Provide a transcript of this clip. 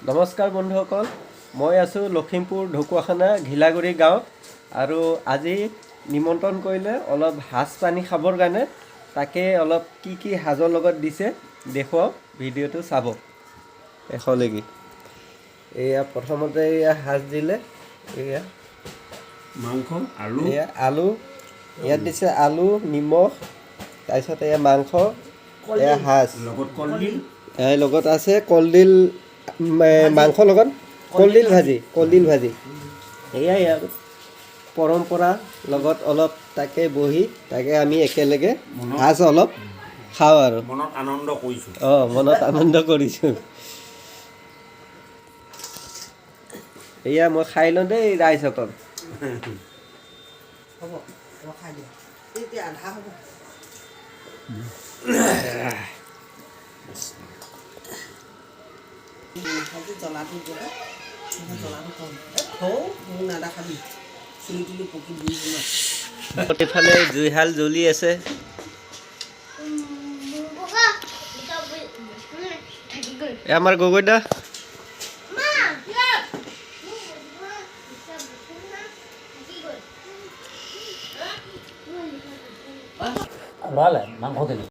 নমস্কাৰ বন্ধুসকল, মই আছোঁ লখিমপুৰ ঢকুৱাখানা ঘিলাগুৰি গাঁৱত আৰু আজি নিমন্ত্ৰণ কৰিলে অলপ সাজ পানী খাবৰ কাৰণে। তাকে অলপ কি কি সাজৰ লগত দিছে দেখুৱাওঁ, ভিডিঅ'টো চাব শেষলৈকে। এয়া প্ৰথমতে এয়া সাজ দিলে, এয়া মাংস, আলু। এয়া আলু, ইয়াত দিছে আলু, নিমখ, তাৰপিছত এয়া মাংস, এয়া সাজ। লগত কলডিল। ইয়াৰ লগত আছে কলডিল, মাংসৰ লগত কলডিল ভাজি, কলডিল ভাজি। এয়াই আৰু পৰম্পৰা লগত অলপ তাকে বহি তাকে আমি একেলগে সাজ অলপ খাওঁ আৰু মনত আনন্দ কৰিছোঁ। অঁ, মনত আনন্দ কৰিছোঁ। এয়া মই খাই লওঁ দেই ৰাইজসকল। হ'ব, ৰখাই দিয়া, এতিয়া আধা হ'ব। নাখাবি জ্বলাটো, দিলে জ্বলাটো কম। এই থৌ, মোক নাদেখাবি, চুলি তুলি পকি বুৰি বনোৱা। এইফালে জুইশাল জ্বলি আছে। এই আমাৰ গগৈদা। ভালে মাংসখিনি।